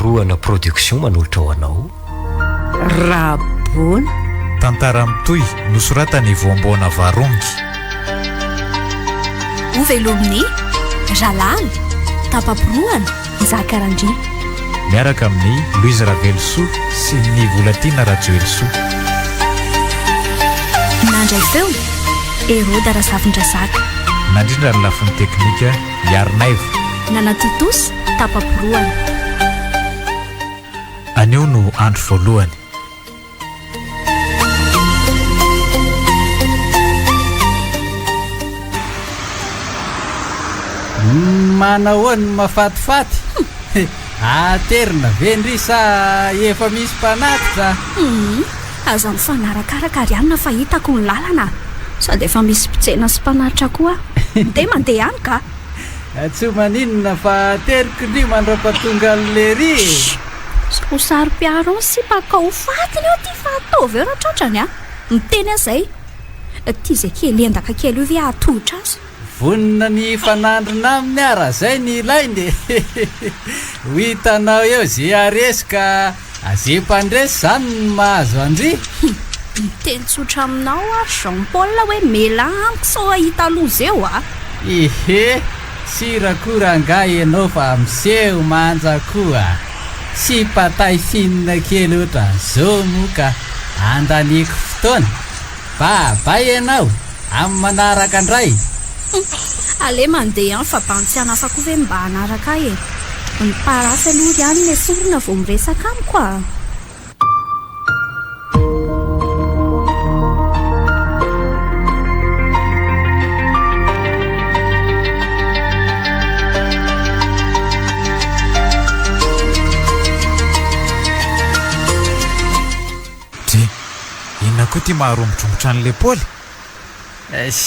Tapa-porohana Production manolotra ho anao. Rabona. Tantara mitohy nosoratan'i Voamboana Varongy. Ho velomin'i Ralala, Tapa-porohana, Nzaka Randria. Miaraka amin'i Louise Ravelosoa sy Ny Volatiana Rajoelisoa. Nandray feo, Heroda Razafindrazaka. Nandrindra ny lafiny teknika, Iarinaivo. Nanatontosa, Tapa-porohana. Anio no andro voalohany. Manahoana ny mafatifaty? Aterina ve ndry sa efa misy mpanatitra? Hum, aza mifanarakaraka ry anona fa hitako ny lalana a! Sady efa misy mpitsena sy mpanatitra koa aho. Ndeha mandeha any ka! Tsy ho maninona fa ateriko ndry mandrapatonga an'i Lery e! Shh! Sao saro-piaro ao ny sipa ka ho fatiny eo ty fa ataovy eo raha tratrany a! Miteny aho izay! Ty izay kely endaka kely io ve hahatohitra azy? Vonona ny hifanandrina aminy aho raha izay ny ilainy e! Ho hitanao eo ze haharesy ka ze mpandresy izany no mahazo an-dry! Hum! Miteny tsotra aminao aho ry Jean Paul hoe mialà amiko sao hahita loza eo a! Ehe! Sira koa rangaha ianao fa miseho manja koa! Sipa taille fine kely ohatran'izao moa ka andaniako fotoana! Ba bay ianao! Amin'ny manaraka ndray! Hum! Allez mandeha any fa bandy tsy an'asa koa ve mba hanaraka ahy e! Ny parasy aloha ry anona esorina vao miresaka amiko a! Dre, inona koa ity maharombodrombotra an'i Lepaoly? Eish,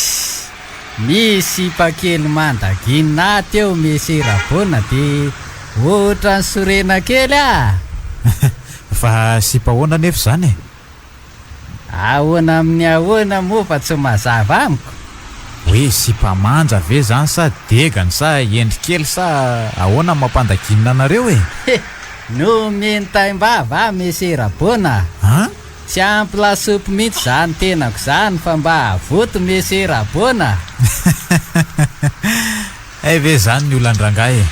misy sipa kely mandagina ato eo Monsieur Rabona de ohatran'ny sorena kely ah! Fa sipa ahoana anefa izany e? Ahoana amin'ny ahoana moa fa tsy mazava amiko? Hoe sipa manja ve izany sa degany sa hendry kely sa ahoana no mampandaginina anareo e? He! Nomeny taimbava aho Monsieur Rabona ah! Tsy ampy lasopy mihitsy zany tenako zany fa mba avoto Monsieur Rabona a! Hay ve zany ny olan-drangahy e!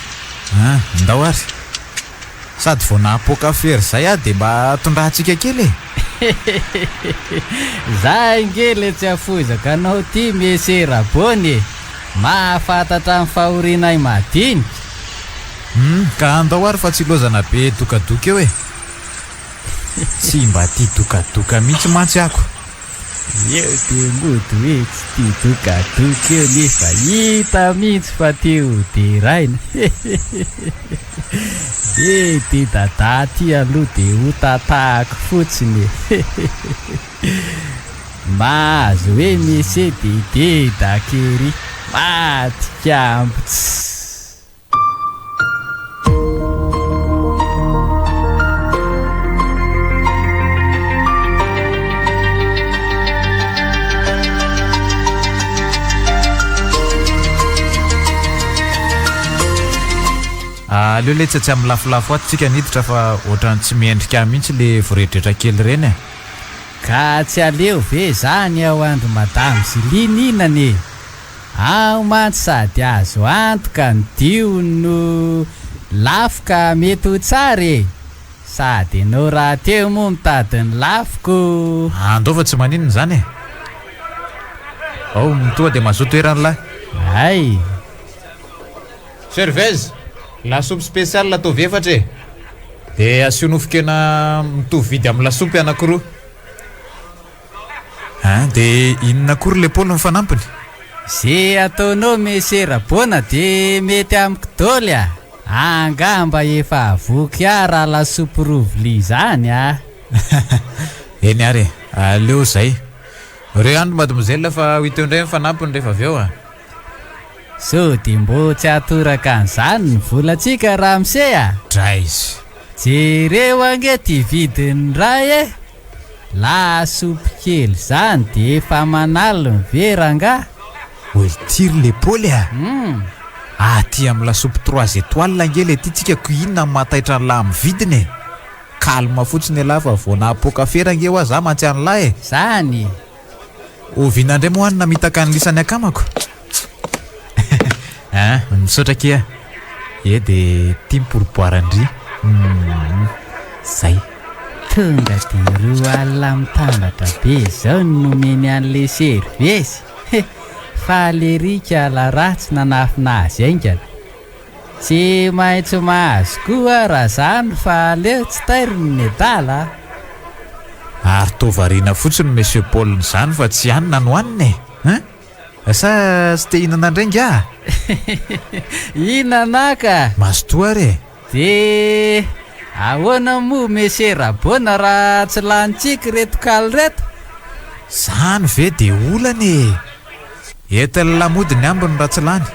An! Ndao ary! Sady vao nahapoaka fery zay aho dia mba tondrahantsika kely e! Zay nge le tsy afoizako anao ty Monsieur Rabona e! Mahafantatra ny fahorianay madinika! Hum! Ka andao ary fa tsy ilozana be dokadoka eo e! Tsy mba tia dokadoka mihitsy mantsy ako. Eo dia mody hoe tsy tia dokadoka eo nefa hita mihitsy fa te ho deraina. Be ty Dada ty aloha dia ho tatahako fotsiny e. Mahazo hoe Monsieur dia dedaka ery. Maty-kambo tss. Aleo letsy tsy amin'ny lafolafo ato tsika ny hiditra fa ohatran'ny tsy mendrika ahy mihitsy le voredretra kely ireny e. Ka tsy aleo ve zany ao andry madame Julie ninana e! Ao mantsy sady azo antoka ny dio no lafo ka mety ho tsara e! Sady enao rahateo moa mitady ny lafo ko! Andao fa tsy maninona izany e! Ao, tonga dia mazoto eran'lah. Hay! Serveuse! Lasopy spéciale ataovy efatra e! Dia asio nofon-kena mitovy vidy amin'ny lasopy anankiroa. Hein, de inona akory le Paoly ny fanampiny? Ze ataonao Monsieur Rabona de mety amiko doly a! Angamba efa voky ahy raha lasopy rovily izany a! Eny ary e, aleo zay. Reo ihany mademoiselle fa ho hita eo indray ny fanampiny rehefa avy eo a! Sao de mbô tsy hatoraka an'izany ny volantsika ramose a! Draiz! Jereo ange ty vidiny ray e! Lasopy kely zany de efa aman'aliny ve rangah? Oel ty ry le Paoly a! Hum! Aty amin'ny lasopy trois étoiles ange le ty tsika ko inona no mahataitra an'lah amin'ny vidiny e! Calme fotsiny elah fa vao nahapoaka fera ange hoa za mantsy an'lah e! Zany! Oviana indray moa any namitaka ny lisany akamako? Hein, misaotra akia. Ye de ty ny pourboire ndry. Humm, zay. Tonga de 20 alina mitambatra be zao no nomeny an'le servesy. He! Faly ery kala ratsy nanafina azy haingana. Tsy maintsy mahazo koa raha zany fa aleo tsy tairiny ny adala a! Ary toa variana fotsiny Monsieur Paul izany fa tsy hanina no hanina e! Hein? Sa tsy te hihinana indray ingahy? Hihinana ka! Mazotoa ary e! Dia ahoana moa Monsieur Rabona raha tsy lanintsika ireto kaly ireto? Zany ve dia olana e! Entin'ny lamaody ny ambiny raha tsy lany.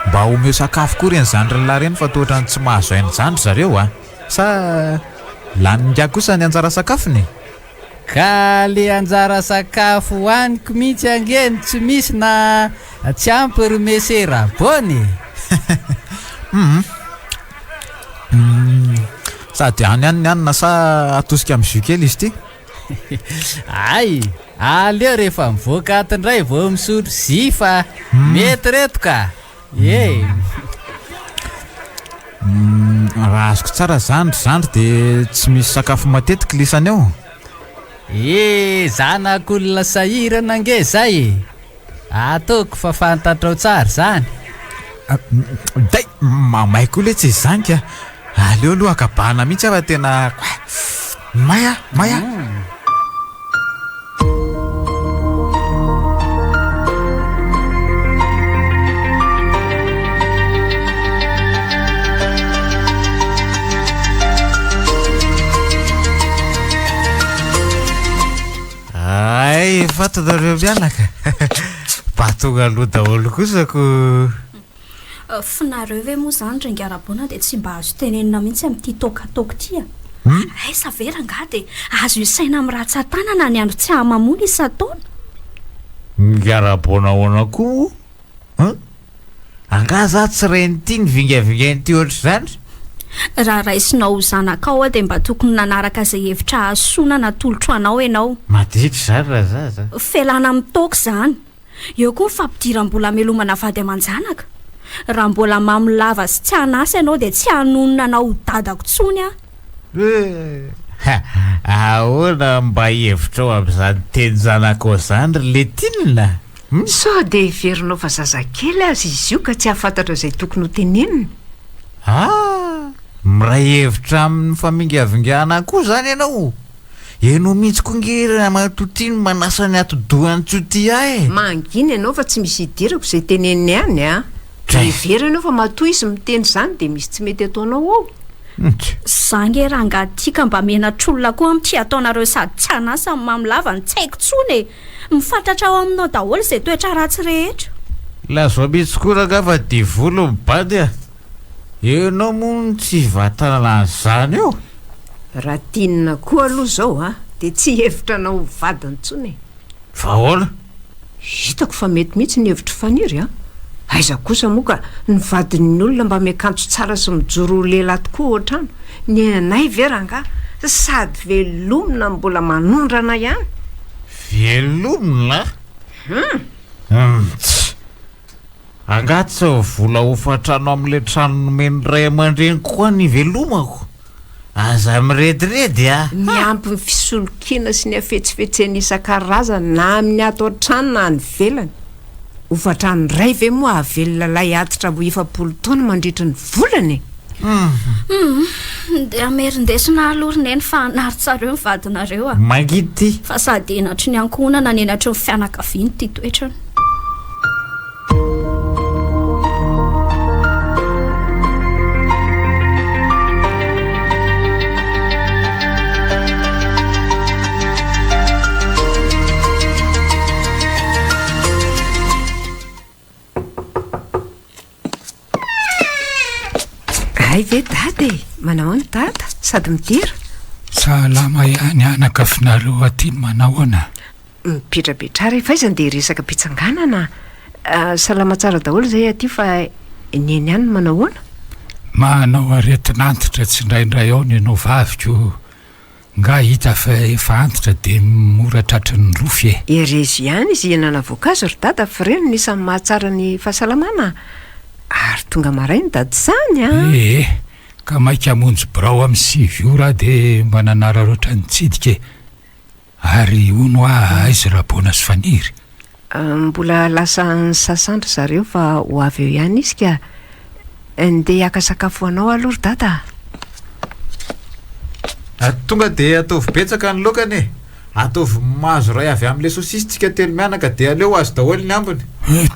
Mba omeo sakafo koa ireny zandrin'lah ireny fa toa ohatran'ny tsy mahazo aina izany ry zareo a! Sa lanin'ingahy kosa ny anjara sakafony e? Ka le anjara sakafo hohaniko mihitsy ange no tsy misy na tsy ampy ry Mese Rabona e! Humm. Humm. Sady any ihany ny hanina sa atosika amin'ny jus kely izy ity? Hay! Aleo rehefa mivoaka ato indray vao misotro jus fa mety reto ka! Ee! Raha azoko tsara zany ry zandry dia tsy misy sakafo matetika lisany ao? Ee, zanak'olona sahirana ange zay e! Ataoko fa fantatrao tsara izany. Day! Mamay koa letsy izy izany ka! Aleo aloha akabana mihitsy aho fa tena may aho, may aho! Hay efa ato nareo mianaka. Mba tonga aloha daholo kosa ko. F'nareo ve moa izany ry Ngarabona dia tsy mba azo tenenina mihitsy amin'ity toaka ataoko ity a? Aiza ve rangahy dia azo isaina amin'ny ratsan-tanana ny andro tsy hahamamoana isan-taona? Ngarabona ahoana koa moa? An? Angaha za tsy ren'ity ny vingavingain'ity ohatr'izany? Raha raisinao ho zanakao aho dia mba tokony nanaraka izay hevitra hahasoana natolotro anao ianao. Maditra izany razaza. Felana amin'ny toaka izany. Eo koa ny fampidiram-bola hamelomana vady aman-janaka. Raha mbola mamo lava sy tsy an'asa ianao dia tsy hanonona anao ho dadako intsony aho. Ha! Ahoana mba hevitrao amin'izany tenin-janakao izany ry Letina? Hum? Sao dia heverinao fa zazakely aza izy io ka tsy hahafantatra izay tokony ho tenenina? Ah! Miray hevitra amin'ny famingavingana koa izany ianao? Ianao mihitsy koa nge ramatoa ty no manasa ny atidohany tsy ho tia ahy e! Mangina ianao fa tsy misy idirako izay teneniny any a! Dray! Hevero ianao fa matoa izy miteny izany dia misy tsy mety ataonao ao. Ntsy! Za nge rangahy ty ka mba menatr'olona koa amin'ity ataonareo sady tsy an'asa no mamo lava no tsy haiko tsony e! Mifatratra ao aminao daholo izay toetra ratsy rehetra. Lazao mihitsy koa rangahy fa devoly ny bandy a! Ianao moa no tsy hivantanana an'izany eo? Raha tiana koa aloha izao a, dia tsy hihevitra anao ho vadiny intsony e. Fa ahoana? Hitako fa mety mihitsy ny hevitr'i Faniry a! Aiza kosa moa ka ny vadin'ny olona mba miakanjo tsara sy mijoro ho lehilahy tokoa ao an-trano, ny anay ve rangahy sady velomina no mbola manondrana ihany? Velomina? Hum! Tsia! Angaha tsy vola hofantrano amin'ilay trano nomen'ny ray aman-dreniko koa ny hivelomako? Aza mirediredy a! Miampy ny fisolokiana sy ny hafetsifetsena isan-karazany na amin'ny ato an-trano na any ivelany. Hofantrano iray ve moa hahavelona ilay antitra 40 taona mandritra ny volana e? Humm, dia hamerin-desona aloha ry Neny fa hanary tsareo ny vadinareo a! Mangidy ity. Fa sady henatry ny ankohonana no henatry ny fianakaviana ity toetrany. Hay ve dada e! Manao ahoana dada? Sady midera? Salama ihany anaka f'nareo aty ny manahoana? Mipetrapetraha re, f'aiza ndeha hiresaka am-pitsanganana a! Salama tsara daholo izay aty fa. Neny any manahoana? Manao aretin'antitra tsindraindray ao ny anao vaviko, nga hita fa efa antitra dia mora tratry ny rofy e! Herezo ihany izy hihinana voankazo ry dada fa ireny no isan'ny mahatsara ny fahasalamana a! Ary tonga maraina dada izany a! Ee, ka maika hamonjy birao amin'ny sivy ora aho dia mba nanararaotra nitsidika e! Ary hono hoa aiza Rabona sy Faniry? Mbola lasa nisasan-dry zareo fa ho avy eo ihany izy ka. Ndeha haka sakafo ho anao aloha ry dada a! Tonga dia ataovy betsaka ny laokany e! Ataovy mahazo iray avy amin'ilay sosisy tsika telo mianaka dia aleo azo daholo ny ambiny.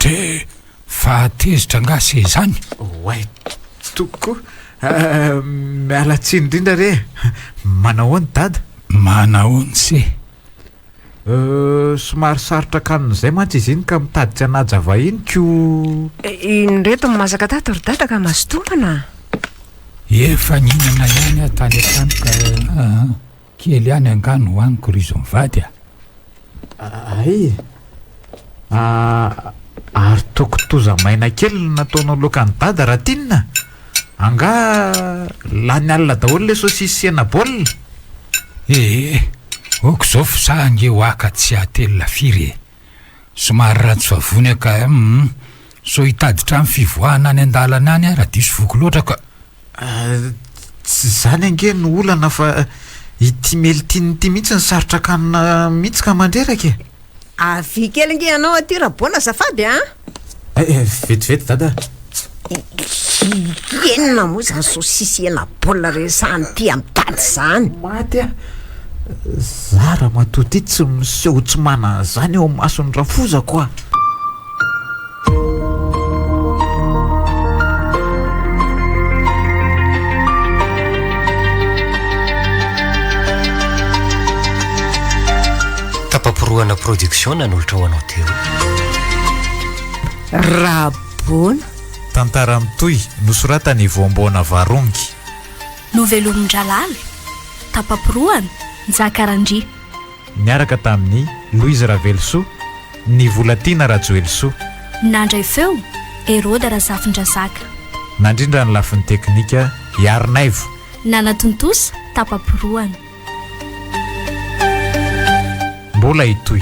Dia fa tezitra angaha se izany? Oay tompoko a! Miala tsiny indrindra re e! Manahoana dada? Manahoana se? Euh, somary sarotra kanin'izay mantsy izy iny ka mitady tsy hanaja vahiny ko. Indreto ny masaka tato ry dada ka mazotomana a! Efa nihinana ihany aho tany an-trano ka kely ihany angaha no hohaniko ry izy mivady a! Hay! Ary toa kitoza maina kely no nataonao laokan'i dada Ratina? Angaha lany alina daholo ilay saosisy sy hena baolina? Ee, ok izao fa za ange hoa ka tsy hatelina firy e! Somary ratsy vavony aho ka hum, sao hitady trano fivoahana any an-dalana any aho raha diso voky loatra ka. Tsy izany ange no olana fa ity Meltine ity mihitsy no sarotra kanina mihitsy ka mandreraka e! Avia kely ange ianao aty Rabona azafady a! Eh, vetivety dada a! Inona moa izany saosisy hena baolina resahan'ity amin'i dada izany? Maty aho! Za ramatoa ity tsy miseho tsy manana an'izany eo imason'ny rafozako a! Tapa-porohana production nanolotra ho anao teo. Rabona. Tantara mitohy, nosoratan'i Voamboana Varongy. Novelomin-dRalala, tapa-porohana, Njaka Randria. Niaraka tamin'i Louise Ravelosoa, Ny Volatiana Rajoelisoa. Nandray feo, Heroda Razafindrazaka. Nandrindra ny lafiny teknika, Iarinaivo. Nanatontosa, tapa-porohana. Mbola hitohy.